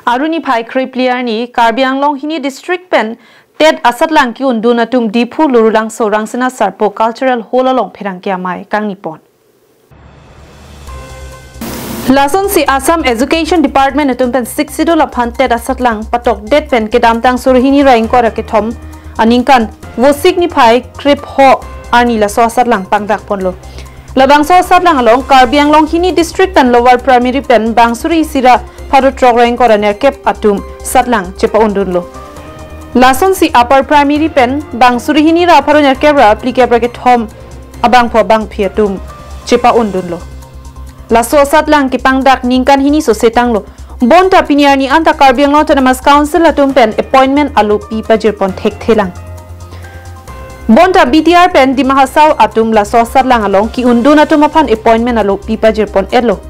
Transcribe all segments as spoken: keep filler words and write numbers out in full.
Arni phai krepli arni Karbi Anglong hini district pen TET asatlang ki-undun atum Diphu Lurulangso Rangsina Sarpo Cultural Hall along pherangke amei kangni pon. Lasonsi Assam Education Department atum pen Sixth Schedule aphan TET asatlang patokdet pen kedamtang suri hini ra ingkoi ra kethom aningkan Vosik niphai krepho arni laso asatlang pangdak ponlo. Labangso asatlang along Karbi Anglong hini district pen lower primary pen bang suri isi ra pharo throk ra ingkoi ra nerkep atum satlang chepa-undunlo. Lasonsi upper primary pen bang suri hini ra pharo nerkep ra phlikep ra kethom abangpho bangphi atum chepa-undunlo. Laso asatlang kepangdak ningkan hini sose tanglo. Bonta pini arni anta Karbi Anglong Autonomous Council atum pen appointment alopi pajir pon thekthelang. Bonta B T R pen Dima Hasao atum laso asatlang along ki-undun atum aphan appointment alopi pajir pon-etlo.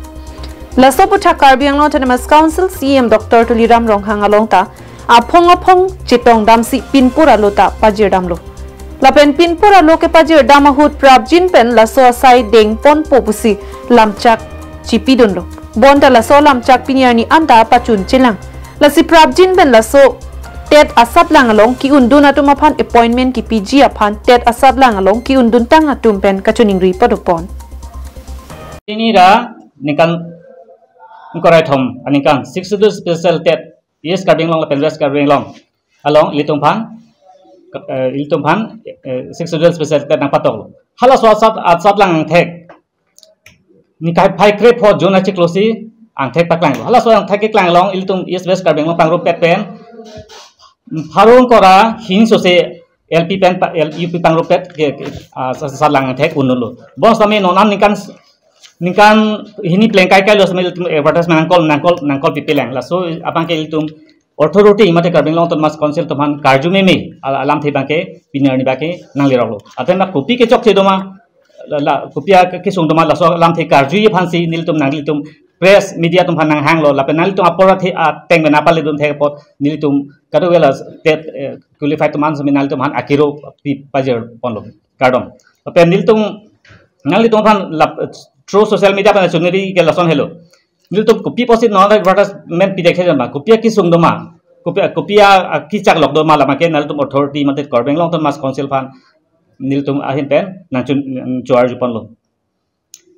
Laso aputhak Karbi Anglong Autonomous Council C E M Doctor Tuliram Ronghang along ta aphong aphong chetong damsi pinpur alo ta pajir damlo. Lapen pinpur alo kepajir dam ahut prapjin pen laso asai deng ponpo pusi lamchak chipidunlo. Bonta laso lamchak pini arni anta pachun chelang. Lasi prapjin pen laso TET asatlang along ki-undun atum aphan appointment kipiji aphan TET asatlang along ki-unduntang atum pen kachiningri padopon. Ini ra ningkan ingkoi ra kethom aningkan Sixth Schedule Special TET East Karbi Anglong lapen West Karbi Anglong along ilitum aphan, eh, ilitum aphan, eh, Sixth Schedule Special TET nangpatoklo. Halaso asat, asatlang angthek niphai krepho June achiklo si angthek paklanglo. Halaso angthek keklanglo along ilitum East West Karbi Anglong pangrumpet pen pharo ingkoi ra hini sose L P pen pa-, L-, U P pangrumpet ke, ke, ah, sa-, satlang angthek undunlo. Bonsitame non an ningkan, ningkan hini plengkai kailo sitame ilitum advertisement nangkol, nangkol, nangkol pipelang. Laso abangke ilitum authority mate Karbi Anglong Autonomous Council atum aphan karju meme al-, alamthe abangke pini arni abangke nangleroklo. Athe ma kopi kechokche doma, la, la, kopi akesung doma laso alamthe karju aphansi nelitum nanglitum press media atum aphan nanghanglo lapen nanglitum apor athe ateng pen napaledun thek apot nelitum kadokave la TET, eh, qualified atum an sitame nanglitum aphan akiro pi pajir ponlo. Kardom. Lapen nelitum nanglitum aphan lap, through social media pen chunri ke lason helo. Nelitum kopi apotsi non advertisement pidek he jamba, kopi akesung doma, kopi, kopi a, akechak lok doma labangke nelitum authority mate Karbi Anglong Autonomous Council aphan nelitum ahin pen nangchun, nangchun-arju ponlo.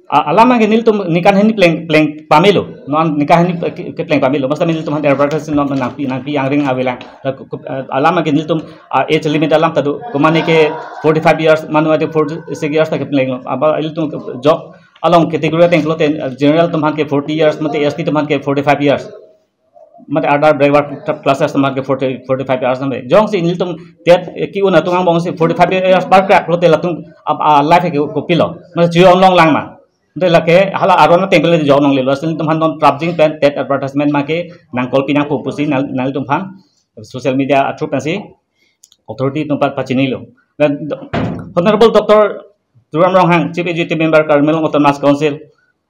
A, alam abangke nelitum ningkan hini pleng, pleng pamelo. Non ningkan hini ke, kepleng pamelo. Basta nelitum aphan advertise non nangpi, nangpi angring avelang. La, ku, ku, eh, alam abangke nelitum, ah, age limit alam ta do. Komane ke forty-five years, mane ade forty-six years ta keplenglo. Aba ilitum job along category ateng pulote, eh, general atum aphan ke forty years, mate S T atum aphan ke forty-five years. Mate other backward classes atum aphan ke forty, forty-five years nang. Jongsi nelitum TET, eh, ki-un atum angbongsi forty-five years bar crack pulote latum ap, ah, life ke kopilo. Mate chuyo onlong lang ma. Mate lake hala aron ateng pulote job nonglelo. Lasi nelitum aphan non prapjin pen TET advertisement abangke nangkol pinangpo pusi nang, nanglitum aphan social media through pensi authority atum aphan pachinilo. Dan Honorable Doctor Tuliram Ronghang, Chief Executive Member Karbi Anglong Autonomous Council,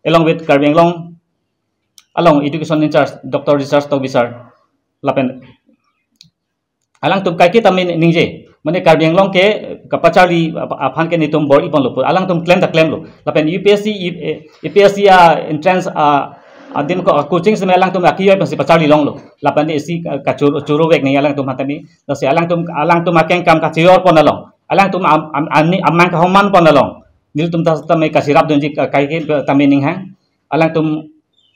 along with Karbi Anglong along Education in-charge Doctor Richard Tokbi sir lapen alangtum kaike tame ningje, mane Karbi Anglong ke kapacharli ap-, aphan ke nelitum bor-i ponlo pu alangtum klem ta klemlo. Lapen U P S C, U-, eh, U P S C a entrance a, adim ko coaching sitame alangtum akiyoi pensi pacharli longlo. Lapen isi ka-, kachur-, churuvek nangji alangtum aphan tame. Lasi alangtum, alangtum akeng kam kachior pon along, alangtum am, am, amni, amang kahoman pon along nelitum ta tame kachirap dunji ka-, kaike tame ninghang. Alangtum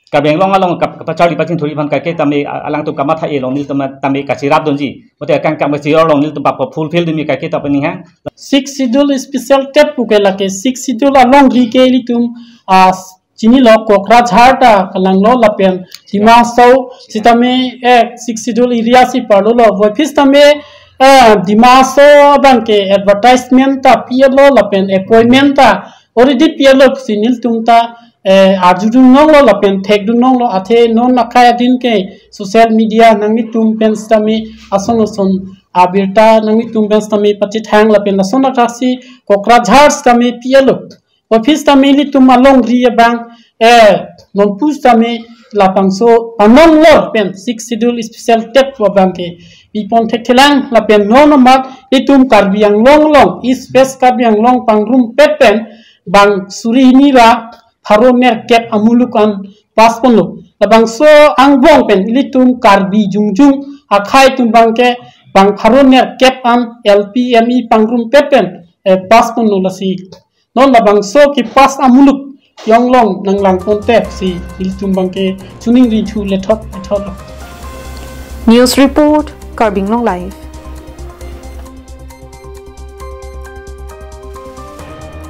Karbi Anglong along kap-, kapacharli pachingthurji aphan kaike tame a-, alangtum kamatha-i along nelitum tame kachirap dunji. Mate akeng kam kachior along nelitum papo fulfill dunji kaike tame ninghang. Sixth Schedule Special TET puke lake Sixth Schedule alongri ke ilitum, ah, chinilo Kokrajhar ta kalanglo lapen Dima Hasao sitame, eh, Sixth Schedule area si parlolo. Voiphit sitame, eh, Dima Hasao abangke advertisement ta pi-etlo lapen appointment ta already pi-etlo pusi nelitum ta, eh, arjudun longlo lapen thekdun longlo. Athe non akai adin ke social media nanglitum pen sitame ason ason abirta nanglitum pen sitame pachethang lapen lason athaksi Kokrajhar sitame pi-etlo. Voiphit sitame ilitum alongri abang, eh, nonpu sitame labangso panonglor pen Sixth Schedule Special TET pu abangke pipon thekthelang lapen non amat ilitum Karbi Anglong along East West Karbi Anglong pangrumpet pen bang suri hini ra pharo nerkep amuluk an pass ponlo. Labangso angbong pen ilitum Karbi jongjung akhei atum abangke bang pharo nerkep an L P M E pangrumpet pen, eh, pass ponlo lasi. Non labangso kepass amuluk yonglong nanglang ponte si ilitum abangke choningri thu lethot lethot. News report, Karbi Anglong Live.